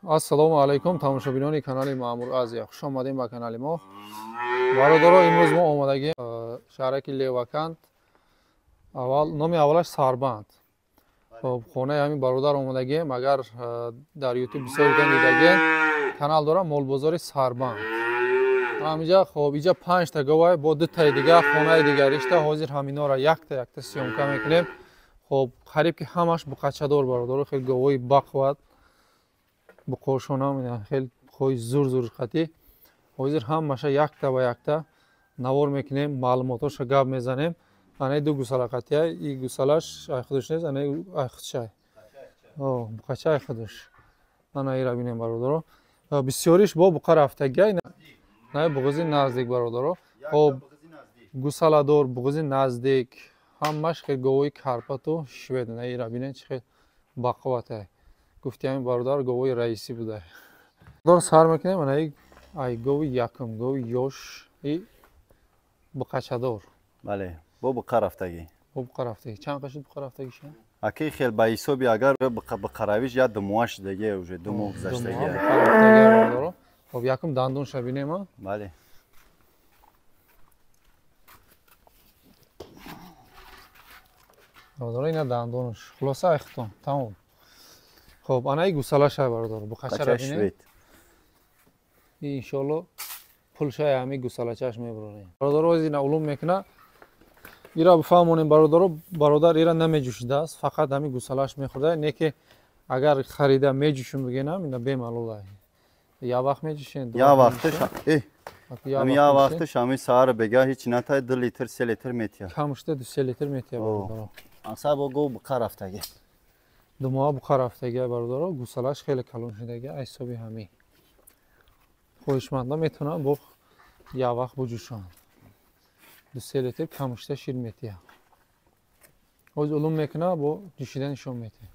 Ассалому алайкум, тамошобинони канали Маъмур Азия. Хуш омадем ба канали мо. Бародаро, имрӯз мо омадагем шаҳраки Леваканд. Аввал номи аввалаш Сарбанд. Хоб, хонаи ҳамин бародар омадагем. Агар дар YouTube бисёр дидагем, канал дора молбозори Сарбанд. Ҳаминҷа хоб, иҷа 5 та говай бо 2 таи дига хонаи дигаришта. Ҳозир ҳаминора якта якта съёмка мекунем. Хоб, қариб ки ҳамаш буқачадор бародаро, хеле говои бақувват. Буқошонам хеле хои зур-зур қатӣ. Ҳозир ҳамаша якта ба якта навор мекунем, маълумотоша гап мезанем. Анаи ду гусала қатия, и гусалаш ай худаш нест, анаи ай худшай. О, буқача ай худаш. Ана ира бинем бародаро. Бисёриш бо буқа рафтагия, най буғизи наздик бародаро. Хоб, гусаладор, буғизи наздик, ҳамаш хел говои карпату швед. Най ира бинем чӣ хел бақувватай. Гуфти ҳамин бародар говои раисӣ буда. Дор сар мекунем, анаи ай гови якум, гови ёш и буқачадор. Бале, бо буқа рафтагӣ. Бо буқа рафтагӣ. Чанд қашид буқа рафтагиша? Аки хел ба ҳисоби агар буқаравиш я 2 моҳ шудагӣ, уже 2 моҳ гузаштагӣ. Буқа рафтагӣ бародаро. Хоб, якум дандонша бинем, а? Бале. Бародаро, ина дандонаш. Хулоса айхтон, тамом. Хоб, анаи гусалашай бародаро, буқачара бинем. Иншоалло пулшай ҳами гусалачаш мебарорем. Бародаро, оз ина улум мекуна. Ира бифаҳмонем бародаро, бародар ира намеҷӯшидааст, фақат ҳами гусалаш мехӯрда. Не ки агар харида меҷӯшум бигенам, ина бемалол. Я вақт меҷӯшен? Я вақташ, я вақташ ҳами саҳар бега ҳеч натай 2 литр, 3 литр метия. Камшуда 2-3 литр метия бародаро. Аса бо гов буқа рафтагӣ. 2 моҳ буқа рафтагӣ бародаро, гусалаш хеле калон шудагӣ, аз ҳисоби ҳамин. Хоҳишмандон метавонанд бо як вақт буҷӯшанд. 2-3 литр камшуда шир метиҳад. Ҳозир улум мекунад, бо ҷӯшиданашон метиҳад.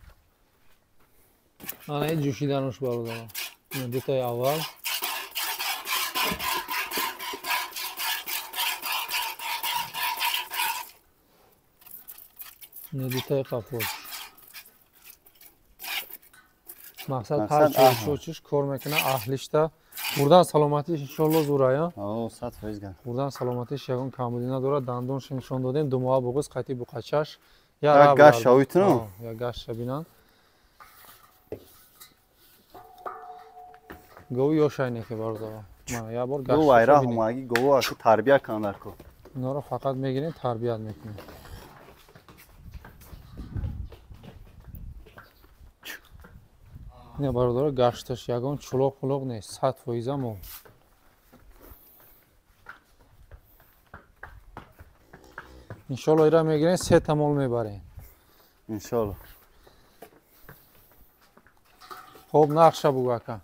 Ана ин ҷӯшиданаш бародаро. Ина дутаи аввал. Ина дутаи қафош. Мақсад ҳар чӯчиш кор мекунад, аҳлишта. Хӯрдан саломатиш иншоалло зӯрая. О, 100% ган. Хӯрдан саломатиш ягон камбудӣ надорад. Дандонш нишон додем, 2 моҳ буғиз қатӣ буқачаш. Як гаш шавитну? Як гаш шабинан. Гови ёшай неки бародаро. Мана як бор гаш. Гов айра ҳумаги гову аки тарбия кандар ко. Инора фақат мегирем, тарбият мекунем. Ина бародаро гашташ ягон чулоқ-пулоқ нест, 100% мо. Иншоалло ира мегирем, се та мол мебарем. Иншоалло. Хоб нархша бугу ака.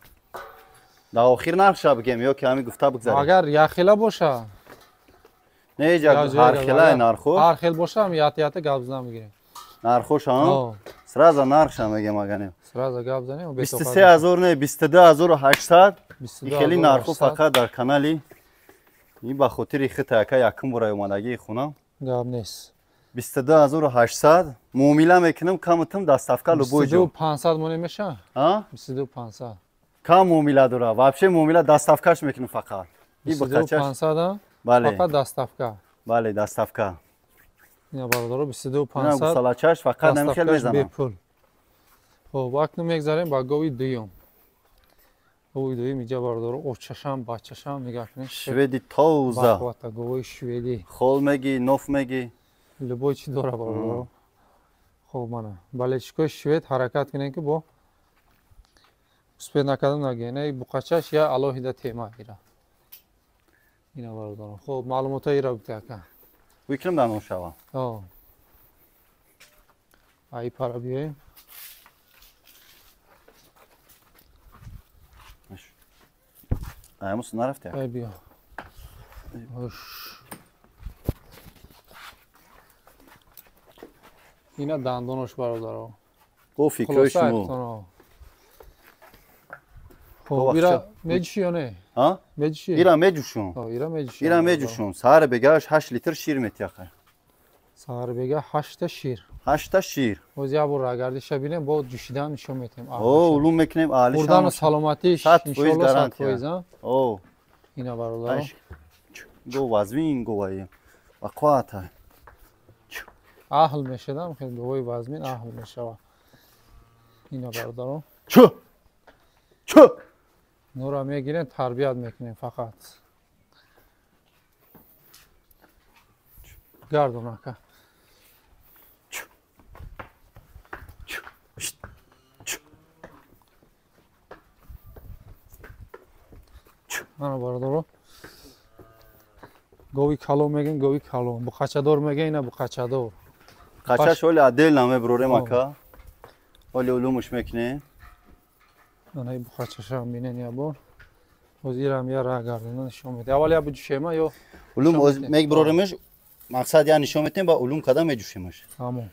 Дар охир нархша бигем ё ки ҳамин гуфта бигзарем? Агар якхела боша. Не, иҷа ҳархелае нархо. Ҳархел боша, ҳам ята-ята гап зада мегирем. Нархоша, сразу нархша мегем аганем. Сразу гап занем. 23000 не, 22800. Хеле нархо фақат дар канали ин ба хотири хита ака якум бора омадагии хунам. Гап нест. 22800 муомила мекунам, камтам доставка любой ҷо. 22500 моне меша? 22500. Кам муомила дора. Вообще муомила доставкаш мекунам фақат. И 22500 бале. Фақат доставка. Бале, доставка. Ина бародаро 22500. Салачаш фақат намхел мезанам. Бепул. Хоб, акнун мегзарем ба гови дуюм. Гови дуюм иҷа бародаро очашам, бачашам нигоҳ кунед. Шведи тоза. Бахвата гови шведи. Хол меги, ноф меги. Любой чи дора бародаро. Хоб мана, балечкои швед ҳаракат кунед ки бо успед накардам нагӯед. Ина буқачаш я алоҳида тема ира. Ина бародаро. Хоб, маълумотҳои ира бигӯ ака. Викрим дар нон шава. Ай пара биёем. Аймус нарафти. Ай биё. Ина дандонош бародаро. Бо фикрҳои шумо. Хоб, ира меҷӯшӣ ё не? Меҷӯшӣ? Ира меҷӯшум. Ира меҷӯшӣ. Ира меҷӯшум. Саҳар бегааш 8 литр шир метиҳад. Саҳар бега 8 та шир. 8 та шир. Боз як бор рагардиша бинем, бо ҷӯшидан нишон метиҳем. О, улум мекунем, аҳлиш. Хӯрдану саломатиш иншоалло 100%, а? О. Ина бародаро. Го вазмин говаи. Ба қуввата. Аҳл мешадам, хел говои вазмин аҳл мешава. Ина бародаро. Чу. Чу. Нура мегирем, тарбият мекунем фақат. Гардон ака. Ана бародаро. Гови калон мегӯем, гови калон. Буқачадор мегӯем, ина буқачадор. Қачаш оли отдельно мебурорем ака. Оли улумуш мекунем. Ана буқачашам бинен я бор. Боз ирам я ра гардона нишон медиҳем. Аввал я буҷӯшема ё улум мебуроремаш, мақсад я нишон медиҳем, ба улум када меҷӯшемаш. Тамом.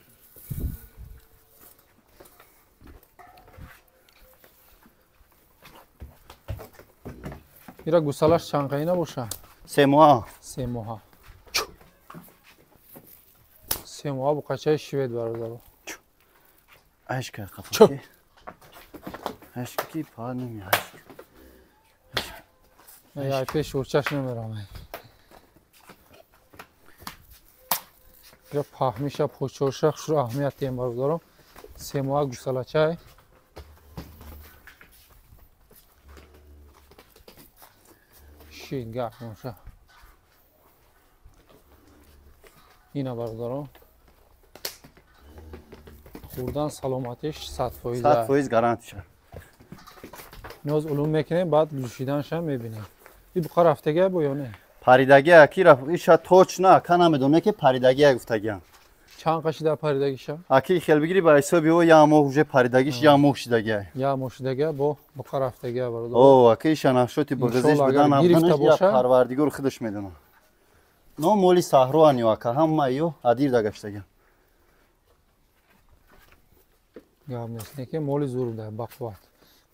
Ира гусалаш чанд қайна боша? 3 моҳа. 3 моҳа. 3 моҳа буқачаи швед бародаро. Ашка қафаки. Ашки па неми ашк. Ай пеш урчаш намерам. Ира паҳмиша почоша хушрӯ аҳамият диҳем бародаро. 3 моҳа гусалачай. Шин гардонша. Ина бародаро. Хӯрдан саломатиш 100%. 100% гарантиша. Ниёз улум мекунем, баъд ҷӯшиданша мебинем. И буқа рафтагия бо ё не? Паридагия ки иша точно ака намедонем ки паридагия гуфтагиям. Чанд қашида паридагиша? Аки хел бигири ба ҳисоби ӯ як моҳ уже паридагиш як моҳ шидагия. Як моҳ шидагия бо буқа рафтагия бародар. О, аки иша нашоти буғизиш будан абданаш я парвардигор худаш медонад. Но моли саҳро ани ака ҳама ё адир дагаштагия. Гап нест, не ки моли зур да бақувват.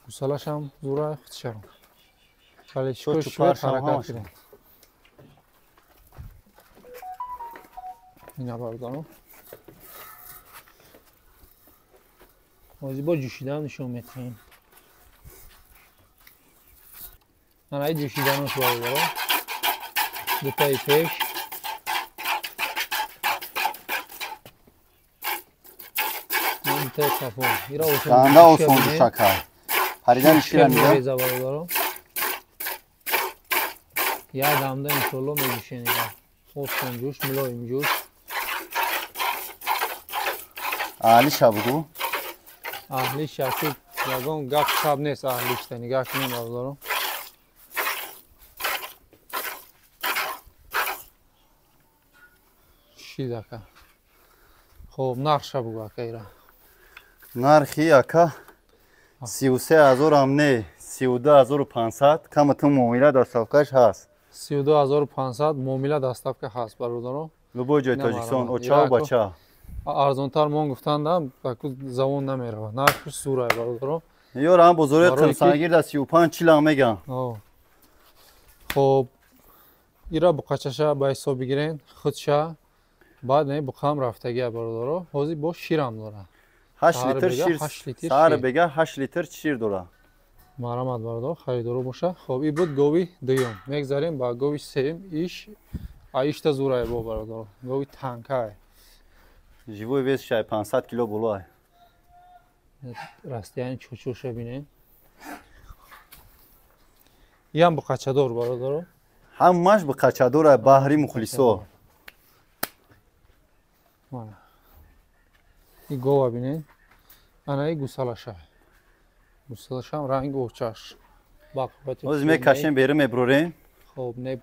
Гусалашам зура худшарам. Вале чикор шуд ҳаракат кунем. Ина бародаро. Ҳозир бо ҷӯшидан нишон медиҳем. Ана ин ҷӯшиданош бародаро. Дутаи пеш. Дутаи қафо. Ира осон. Данда осон ҷӯшака. Паридани шира мега. Бародаро. Як дамда иншоалло меҷӯшем ира. Осон ҷӯш, мулоим ҷӯш. Аҳлиша бугу. Аҳлиша ки ягон гап шаб нест аҳлишта. Нигоҳ кунем бародаро. Шидака. Хоб, нархша бугу ака ира. Нархи ака 33000 ам не, 32500 каматун муомила доставкаш ҳаст. 32500 муомила доставка ҳаст бародаро. Любой ҷои Тоҷикистон, оча бача. Арзонтар мон гуфтандам, аку завон намерава. Нархш зурай бародаро. Ёр ам бозори Қимсангир да 35-40 ам меган. Хоб, ира буқачаша ба ҳисоб бигирен, худша баъд не буқам рафтагия бародаро. Ҳозир бо ширам дора. 8 литр шир. Саҳар бега 8 литр шир дора. Марамат бародаро, харидоро боша. Хоб, и буд гови дуюм. Мегзарем ба гови сеюм. Иш аишта зурай бо бародаро. Гови танкай. Живой вес шай 500 кило болой. Растияни чучуша бинем. Иам буқачадор бародаро. Ҳамаш буқачадор баҳри мухлисо. Мана. И гова бинем. Ана и гусалаша. Гусалашам ранги очаш. Оз мекашем берем меброрем. Хоб, не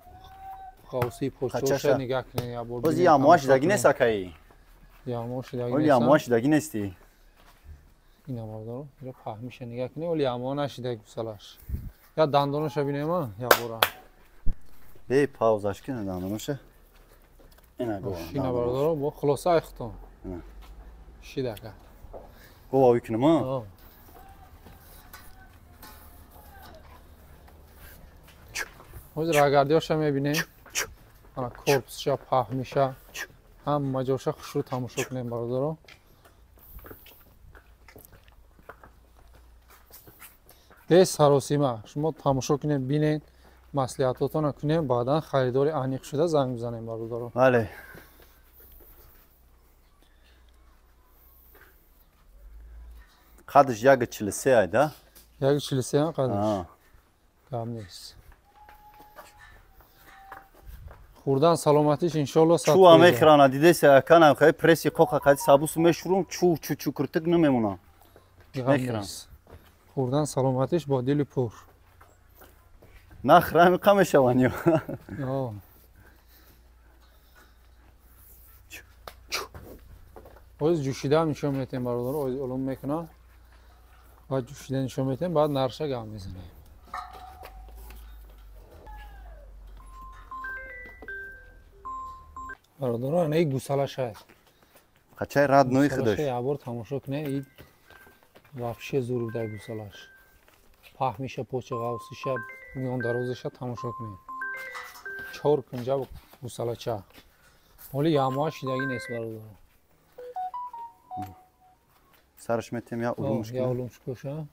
қавси почоша нигаҳ кунем я бор. Оз ямоаш даги нест акаи. Ямоаш даги нест. Оли ямоаш даги нести. Ина бародаро, ира паҳмиша нигаҳ кунем, оли ямоа нашида гусалаш. Я дандонаша бинем, я бора. Бе паузаш кун дандонаша. Ина гова. Ина бародаро, бо хулоса айхтон. Шидака. Гова викунем, а? Ҳозир агардиёша мебинем. Ана корпусша, паҳмиша, ҳама ҷоша хушрӯ тамошо кунем бародаро. Бе саросима шумо тамошо кунем, бинед, маслиҳатотонро кунем, баъдан харидори аниқ шуда занг бизанем бародаро. Бале. Қадш 1.43 ай, да? 1.43 қадш. Гап нест. Хурдан саломатиш иншолло сад. Чу мехрана дидеса акана хай пресси қоқа қади сабус мешурум чу чу чу куртик намемона. Мехран. Хурдан саломатиш бо дили пур. Нахрами қамешаван ё. Оз ҷӯшида нишон метем бародаро, оз улум мекунам. Баъд ҷӯшида нишон метем, баъд нарша гап мезанем. Бародаро, ана и гусалаш аст. Қачай раднои худаш. Як бор тамошо кунед, и вообще зур буда гусалаш. Паҳмиша, поча ғавсиша, миёндарозиша тамошо кунед. Чор кунҷа гусалача. Ҳоли ямоа шидагӣ нест бародаро. Сараш метем я улумш кунем. Я улумш куша.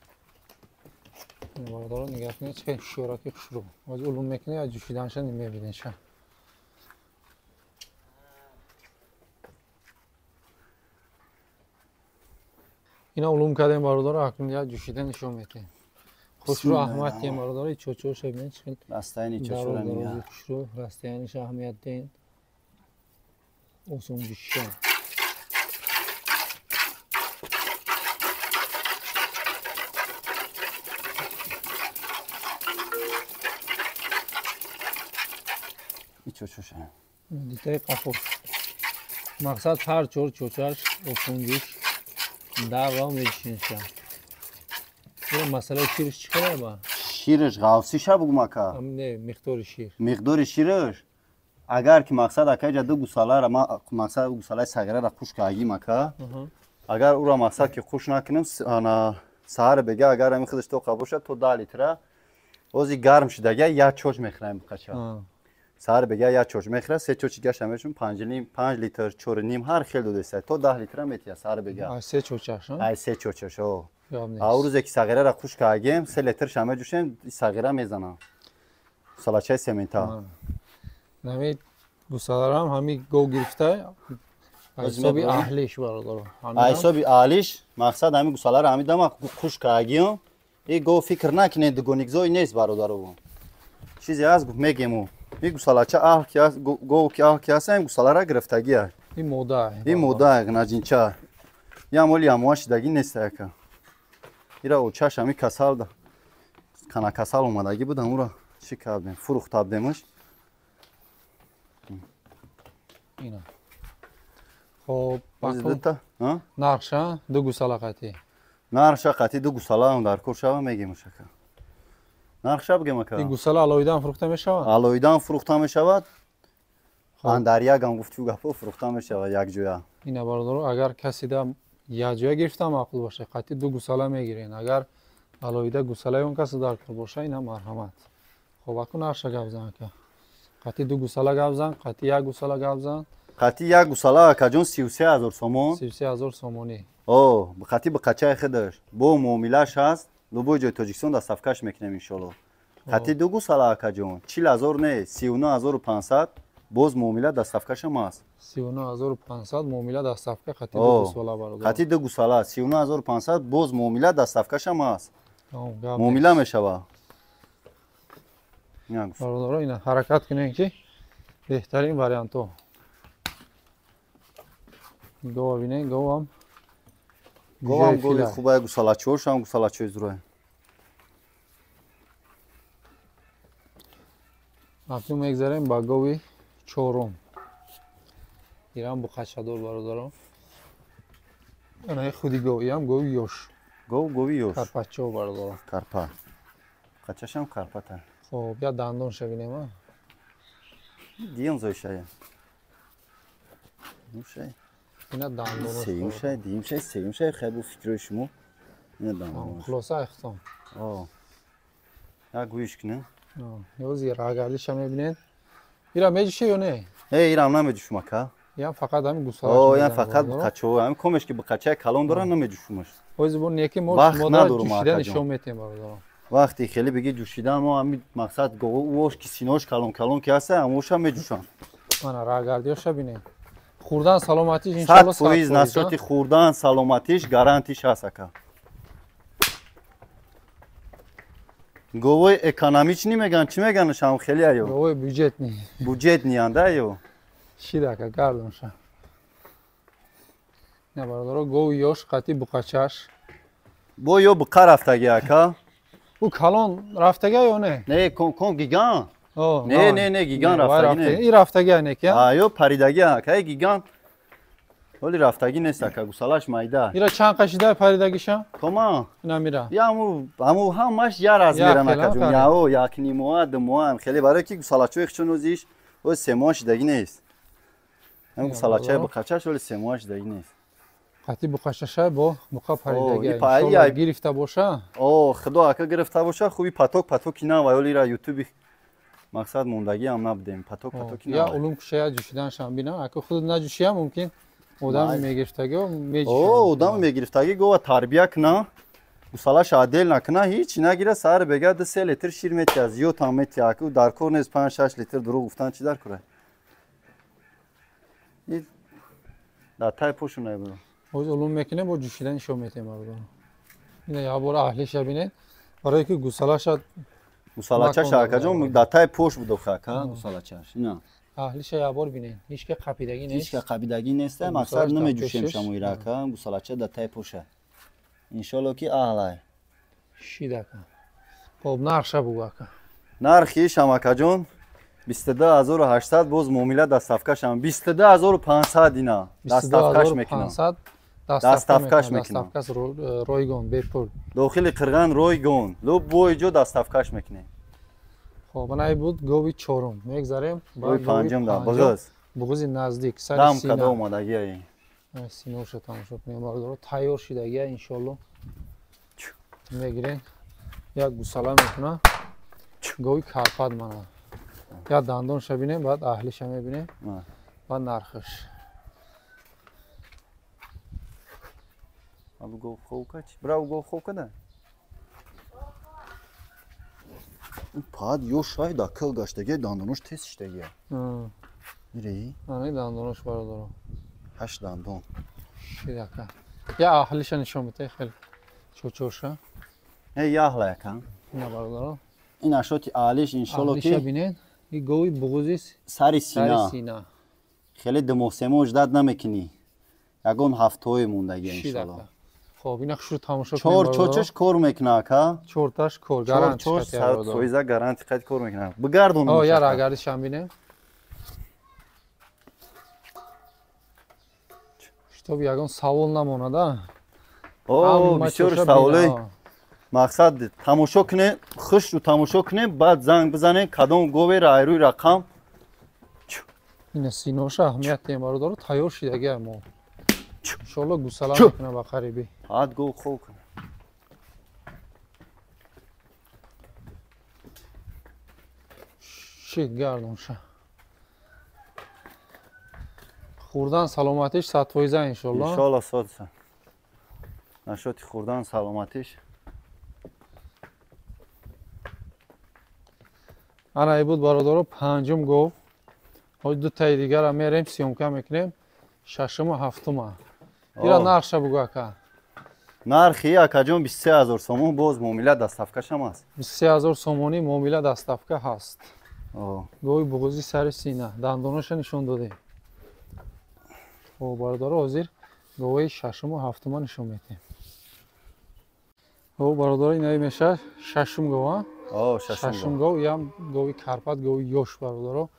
Бародаро, нигаҳ кунед, чӣ шӯраки хушрӯ. Оз улум мекунед, я ҷӯшиданша мебинедша. Ина улум кардем бародаро, акнун я ҷӯшида нишон метем. Хушрӯ аҳмад тем бародаро, чочоша бинед чӣ хел растаяни чочора нигаҳ. Хушрӯ растаяниша аҳамият ден. Осон ҷӯшиша. Чочоша. Дитаи қафо. Мақсад ҳар чор чочаш осон ҷӯш дава мечинша. Ира масъалаи шириш чӣ қадар ба? Шириш ғавсиша бугум ака? Не, миқдори шир. Миқдори шириш? Агар ки мақсад акаҷа ду гусалара, мақсад гусалаи сағирара қуш каагим ака. Агар ура мақсад ки қуш накунем, ана саҳар бега агар ами худаш тоқа бошад то 10 литра. Ози гарм шудага як чоч мехӯрем қача. Саҳар бега як чоч мехӯрад, се чочи гаша мешум 5 литр, 4.5 ҳар хел додеса, то 10 литра метия саҳар бега. Ай се чочаш, ай се чочаш, о. А рӯзе ки сағирара қуш каагем, 3 литр ша меҷӯшем, сағира мезанам. Гусалачаи семента. Нами гусаларам ҳами гов гирифта, ҳисоби аҳлиш бародаро. Ҳисоби аҳлиш, мақсад ҳами гусалара ҳами дама қуш каагиём, и гов фикр накунед, дугоникзой нест бародаро. Чизе ҳаст мегему. И гусалача аҳл ки аст, гов ки аҳл ки аст, ин гусалара гирифтагия. И мода. И мода, наҷинча. Ям оли ямоа шидагӣ нест ака. Ира очаш ҳами касал да. Кана касал омадагӣ буд, ҳамура чӣ кардем? Фурӯхта будемаш. Ина. Хоб, нархша ду гусала қатӣ. Нархша қатӣ ду гусала дар кор шава мегем шака. Нархша бигем ака. Ин гусала алоҳидаам фурӯхта мешавад? Алоҳидаам фурӯхта мешавад. Андар якам гуфту гапо фурӯхта мешавад якҷоя. Ина бародаро, агар касида якҷоя гирифта маъқул бошад, қатӣ ду гусала мегирен. Агар алоҳида гусалаи он касе дар кор бошад, ина марҳамат. Хоб, аку нархша гап зан ака. Қатӣ ду гусала гап зан, қатӣ як гусала гап зан. Қатӣ як гусала акаҷон 33 000 сомон. 33 000 сомонӣ. О, қатӣ биқачаи худаш. Бо муомилаш ҳаст, любой ҷои Тоҷикистон доставкаш мекунем иншоалло. Қатӣ ду гусала акаҷон 40 000 не, 39 500, боз муомила доставкашам ҳаст. 39 500 муомила доставка қатӣ ду гусала бародар. Қатӣ ду гусала 39 500, боз муомила доставкашам ҳаст. Муомила мешава. Бародаро, ина ҳаракат кунем ки беҳтарин вариантҳо. Гова бинед, говам. Говам гови хубай, гусалачиҳошам гусалачиҳои зурай. Акнун мегзарем ба гови чорум. Ирам буқачадор бародаро. Ана худи гов, иам гови ёш. Гов гови ёш. Карпачо бародаро. Карпа. Қачашам карпата. Хоб, я дандонша бинем, а? Диюм зойшая. Нушай. Ина дандонош. Сеюмшай, дуюмшай, сеюмшай, хай бу фикрои шумо. Ина дандонош. Хулоса айхтон. О. Як гӯиш кунем. Ёзи рагалиша мебинед. Ира меҷуше ё не? Э, ирам намеҷушум ака. Ям фақат ҳамин гусала. О, ям фақат буқачо, ҳамин комеш ки буқачаи калон дора намеҷушумаш. Ози бо неки мо шумо ҷушида нишон метем бародарон. Вақте хеле бигӣ ҷушидан, мо ҳамин мақсад говош ки синош калон калон ки ҳаста, ҳамоша меҷушам. Мана рагардиёша бинед. Хурдан саломатиш иншалло 100% насчёти хурдан саломатиш гарантиш ҳаст ака. Говои экономичный меган, чӣ меганаш ҳам хеле аю? Говои бюджетный. Бюджетный анда аю. Шидака гардонша. Не бародаро, гови ёш қатӣ буқачаш. Бо ё буқа рафтаги ака. Ӯ калон рафтага ё не? Не, кон гигант. Не, не, не, гигант рафтаги не. И рафтаги не ки? А, ё паридаги ака, гигант. Ҳоли рафтагӣ нест ака, гусалаш майда. Ира чанд қашида паридагиша? Кома? Ина мира. Я ҳаму ҳамаш я размеран ака ҷон. Яо, як нимоа, ду моа, хеле барои ки гусалачои хичон озиш, оз 3 моҳ шидагӣ нест. Ҳам гусалачаи буқачаш оли 3 моҳ шидагӣ нест. Қатӣ буқачашай бо буқа паридагӣ. Гирифта боша? О, худо ака гирифта боша, хуби поток потоки на ва ёли ра ютуби мақсад мондагӣ ҳам набудем. Поток потоки на. Я улум кушая ҷушиданшам бина. Ака худ наҷушия мумкин одами мегирифтагӣ. О, одами мегирифтагӣ гова тарбия куна, гусалаша отдел накуна, ҳеч нагира, саҳар бега 2-3 литр шир метиҳа, зиёд ҳам метиҳа. Аку дар кор нест 5-6 литр дурӯғ гуфтан чӣ дар кора? Дар тай пошунай буро. Боз улум мекунем, бо ҷушида нишон метем бародарон. Ина як бор аҳлиша бинед, барое ки гусалаша. Гусалачаш акаҷон дар тай пош буд охи ака, гусалачаш. Ина. Аҳлиша як бор бинед, ҳеч ка қапидагӣ нест. Ҳеч ка қапидагӣ нест, мақсад намеҷӯшем шамоира ака, гусалача дар тай поша. Иншолло ки аҳлай. Шидака. Хоб, нархша бугу ака. Нархи шам акаҷон 22 800, боз муомила доставкашам 22 500, ина доставкаш мекунам. Доставкаш мекунам. Доставкаш ройгон, бепул. Дохили Қирған ройгон, любой ҷо доставкаш мекунем. Хоб, ана буд гови чорум. Мегзарем ба гови панҷум да буғуз. Буғузи наздик, сари сина. Дам када омадагиай. Синоша тамошо кунем бародаро, тайёр шидагия, иншолло. Мегирен. Як гусала мекуна. Гови карпат мана. Я дандонша бинем, баъд аҳлиша мебинем. Баъд нархаш. Абу гов ховка чи? Браво гов ховка да? Пад ё шай да кил гаштаги дандонош тез шидаги. Ири? Ани дандонош бародаро. Ҳашт дандон. Шидака. Я аҳлиша нишон бите хел чочоша. Э, я аҳла яка. Ина бародаро. Ин ашоти аҳлиш иншолло ки. Аҳлиша бинед. И гови буғузи сари сина. Сари сина. Хеле 2 моҳ 3 моҳ ждать намекунӣ. Ягон ҳафтаҳое мондагия иншолло. Хоб, ина хушрӯ тамошо кунем. Чор чочаш кор мекуна ака. Чорташ кор, гаранти. Чор 100% гаранти қайд кор мекуна. Бигардон. О, я рагардишам бинем. Чтоб ягон савол намонада. О, бисёр саволе. Мақсад тамошо кунед, хушру тамошо кунед, баъд занг бизанед, кадом говера айрӯи рақам. Ина синоша аҳамият диҳем бародаро, тайёр шидаги мо. Иншоалло гусала мекунам ба қарибӣ. Ҳад гов хоб кунад. Шид гардонша. Хӯрдан саломатиш 100% иншоалло. Иншоалло 100%. Нашоти хӯрдан саломатиш. Ана буд бародаро панҷум гов. Ҳоҷ ду таи дигара мерем съёмка мекунем. Шашуму ҳафтума. Ира нархша бугу ака. Нархи акаҷон 23000 сомон, боз муомила доставкашам аст. 23000 сомонӣ муомила доставка ҳаст. Гови буғузи сари сина. Дандонаша нишон додем. Хоб бародаро ҳозир говаи шашуму ҳафтума нишон медиҳем. Хоб бародаро инаи мешавад шашум гова. Шашум гов, ям гови Карпат, гови ёш бародаро.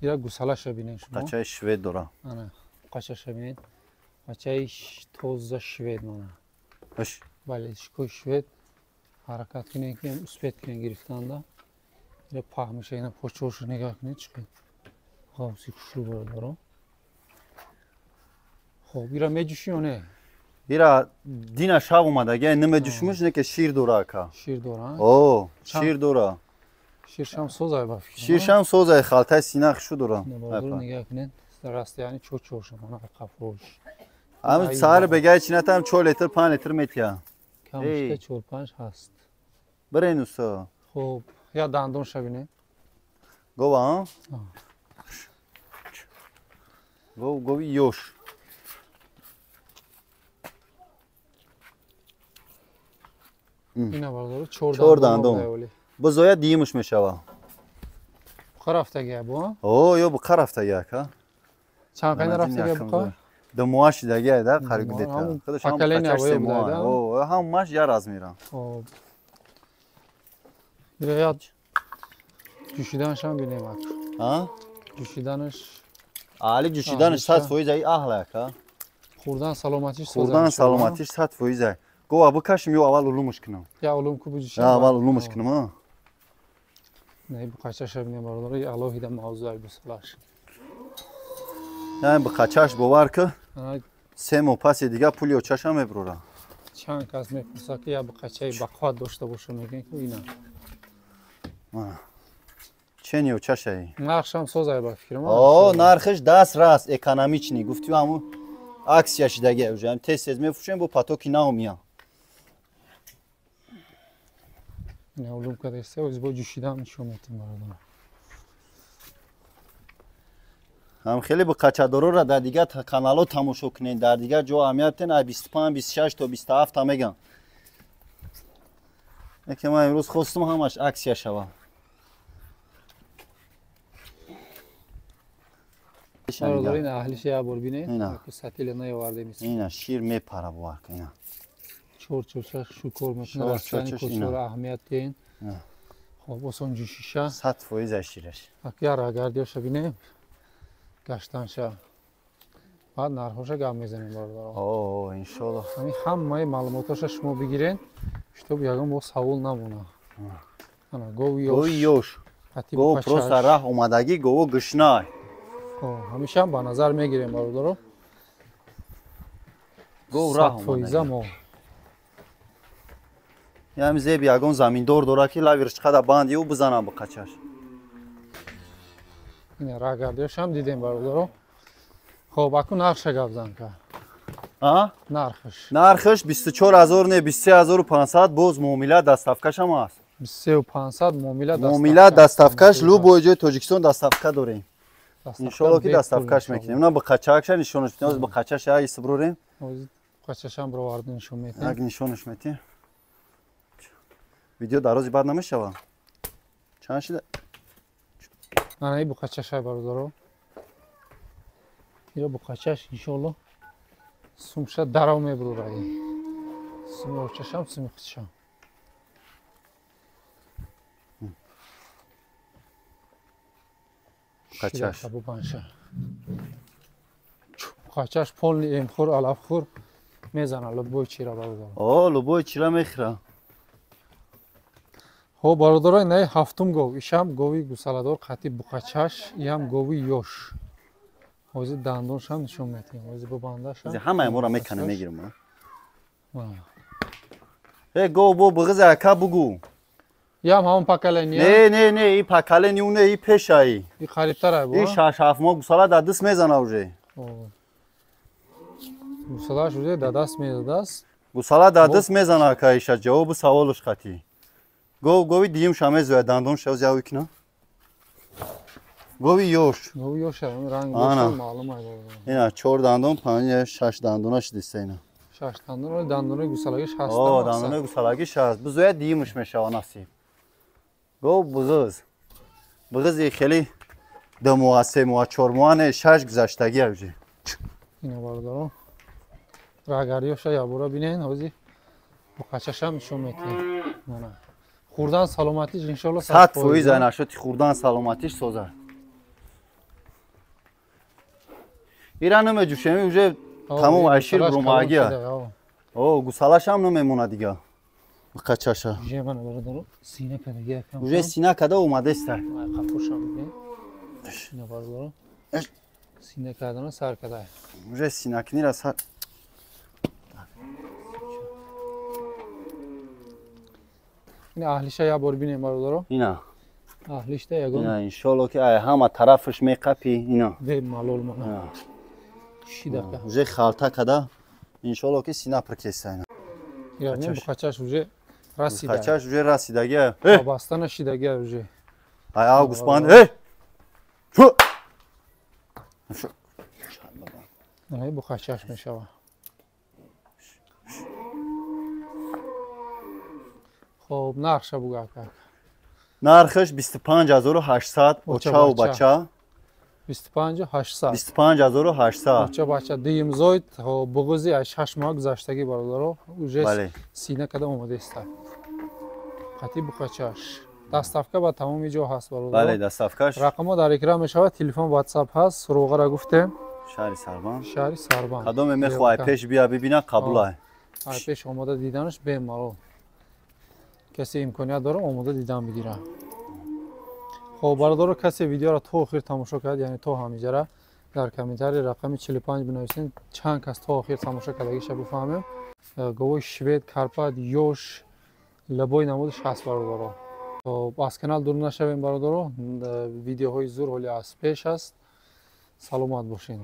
Ира гусалаша бинед шумо. Қачаи швед дора. Ана, қачаша бинед. Қачаи тоза швед мана. Бале, шикои швед ҳаракат кунед, ки успет кунед гирифтанда. Ира паҳмиша, ина почоша нигоҳ кунед чӣ қадр ғавси хушрӯ бародаро. Хоб, ира меҷӯшӣ ё не? Ира дина шаб омадаги, намеҷӯшмуш, не ки шир дора ака. Шир дора? О, шир дора. Ширшам созай ба фикр. Ширшам созай, халтаи сина хушу дора. Бародаро нигоҳ кунед, расти яъни чор-чорша мана қафош. Ҳамин саҳар бегай чинатам 4 литр, 5 литр метия. Камшта 4-5 ҳаст. Бирен уста. Хоб, я дандонша бинед. Гова, а? Гов, гови ёш. Ина бародаро 4 дандон. Бузоя димуш мешава. Буқа рафтаги бу? О, ё буқа рафтаги ака. Чанд қайна рафтаги буқа? Ду моҳ шидаги да, қариб гудета. Худаш ҳам поколение се моҳ. О, ҳам маш я размера. Хоб. Ира ҷӯшиданаш ҳам бинем ака. А? Ҷӯшиданаш. Али ҷӯшиданаш 100% ай аҳла ака. Хӯрдан саломатиш соза. Хӯрдан саломатиш 100%. Ай. Гова букашим ё аввал улумуш кунам. Я улум ку буҷишам. Аввал улумуш кунам, а? Не, буқачаша бинем бародаро, алоҳида мавзӯъ ай гусалаш. Яъне буқачаш бовар ки се моҳ паси дига пули очаша мебурора. Чанд кас мепурсад ки я буқачаи бақувват дошта боша, мегӯянд ки ина. Чени очашаи? Нархшам созай ба фикрам. О, нархиш даст раст экономични. Гуфтӣ ҳамун аксия шидаги уже. Ҳам тез-тез мефурӯшем, бо потоки нав меяд. Ина улум кардааст, оз бо ҷӯшидан нишон медиҳем бародаро. Ҳам хеле буқачадорора дар дигар каналҳо тамошо кунед, дар дигар ҷо аҳамият тен, ай 25, 26 то 27 та меган. Яке ман имрӯз хостум ҳамаш аксия шава. Бародаро ина аҳлиша як бор бинед, ки сатила наёвардем. Ина шир мепара бовар кун, ина. Чор-чорча шукор мекунад, растани кочора аҳамият диҳен. Хоб, осон ҷӯшиша. 100% ай шираш. Ак я рагардиёша бинем, гаштанша. Баъд нархоша гап мезанем бародаро. О, иншоалло. Ҳамин ҳамаи маълумотоша шумо бигирен, чтоб ягон бо савол намона. Ана гови ёш. Гови ёш. Гов просто раҳ омадагӣ, гово гушнай. Ҳамешаам ба назар мегирем бародаро. Гов раҳ 100% мо. Ям зеб ягон заминдор дора ки лави ришқада банди ӯ бизанам буқачаш. Ина рагардиёшам дидем бародаро. Хоб, аку нархша гап зан ка. А? Нархш. Нархш 24000 не, 23500 боз муомила доставкашам аст. 23500 муомила доставка. Муомила доставкаш любой ҷои Тоҷикистон доставка дорем. Иншоалло ки доставкаш мекунем. На буқачакша нишонаш медиҳем, буқачаш як истиброрем. Буқачашам бироварда нишон медиҳем. Як нишонаш медиҳем. Видео дарози бад намешава. Чанд шида? Ана ин буқачашай бародаро. Ира буқачаш иншоалло сумша дарав мебурора. Суми очашам, суми худшам. Қачаш. Бубанша. Буқачаш полни эмхӯр, алафхӯр мезана любой чира бародаро. О, любой чира мехӯра. Хоб бародаро, инаи ҳафтум гов, ишам гови гусаладор қати буқачаш, иам гови ёш. Ҳозир дандоншам нишон метиҳем, ҳозир бубандашам. Ҳамаи моро мекана мегирам. Э гов бо буғиза ака бугу. Иам ҳамон поколения? Не, не, не, и поколения не, и пешаи. И қарибтар бо? И 6-7 моҳ гусала дар даст мезана уже. Гусалаш уже дар даст мезадааст. Гусала дар даст мезана ака иша, ҷавобу саволуш қатӣ. Гов гови диюм ша мезояд, дандон ша зяв икна. Гови ёш. Гови ёш, ранг боша маълум аст. Ина 4 дандон, 5 6 дандонаш диста ина. 6 дандон, дандонои гусалагиш ҳаст. О, дандонои гусалагиш ҳаст. Бизояд диюмш мешава насиб. Гов буғиз. Буғизи хеле 2 моҳ, 3 моҳ, 4 моҳ не, 6 гузаштагӣ уже. Ина бародаро. Рагариёша ябора бинен, ҳозир буқачашам нишон метиҳем. Мана. Хурдан саломатиш иншоалло 100% айнашоти хурдан саломатиш соза. Ира намеҷӯшем, уже тамом айшир бурумагия. О, гусалашам намемона дига. Буқачаша. Уже мана бародаро, сина кадаги якам. Уже сина када омадеста. Қапушам бинен. Ина бародаро. Сина кадана сар када. Уже синакнира сар. Ина аҳлиша як бор бинем бародаро. Ина. Аҳлишта ягон. Ина иншоалло ки ай ҳама тарафаш меқапи ина. Бе малол мана. Шидака. Уже халта када иншоалло ки сина пир кеса ина. Ина буқачаш уже расида. Буқачаш уже расидаги. Вобаста нашидаги уже. Ай ав гуспанд. Эй! Чу! Ай буқачаш мешава. Хоб, нархша бугу ака. Нархаш 25800 очаву бача. 25800. 25800. Оча бача дуюм зоид, буғузи аз 6 моҳ гузаштагӣ бародаро, уже сина када омодаист. Қати буқачаш. Доставка ба тамоми ҷо ҳаст бародаро. Бале, доставкаш. Рақамҳо дар экран мешавад, телефон, WhatsApp ҳаст, суроғаро гуфтем. Шаҳри Сарбанд. Шаҳри Сарбанд. Кадоме мехоҳад пеш бия бибина, қабул ай. Ай пеш омода диданаш бемалол. Касе имконият дора омода дидан бигира. Хоб бародаро, касе видеоро то охир тамошо кард, яъне то ҳамиҷара дар комментарий рақами 45 бинависен, чанд кас то охир тамошо кардагиша бифаҳмем. Говои швед, карпат, ёш, лабои намудаш ҳаст бародаро. Хоб аз канал дур нашавем бародаро, видеоҳои зур ҳоли аз пеш аст. Саломат бошед.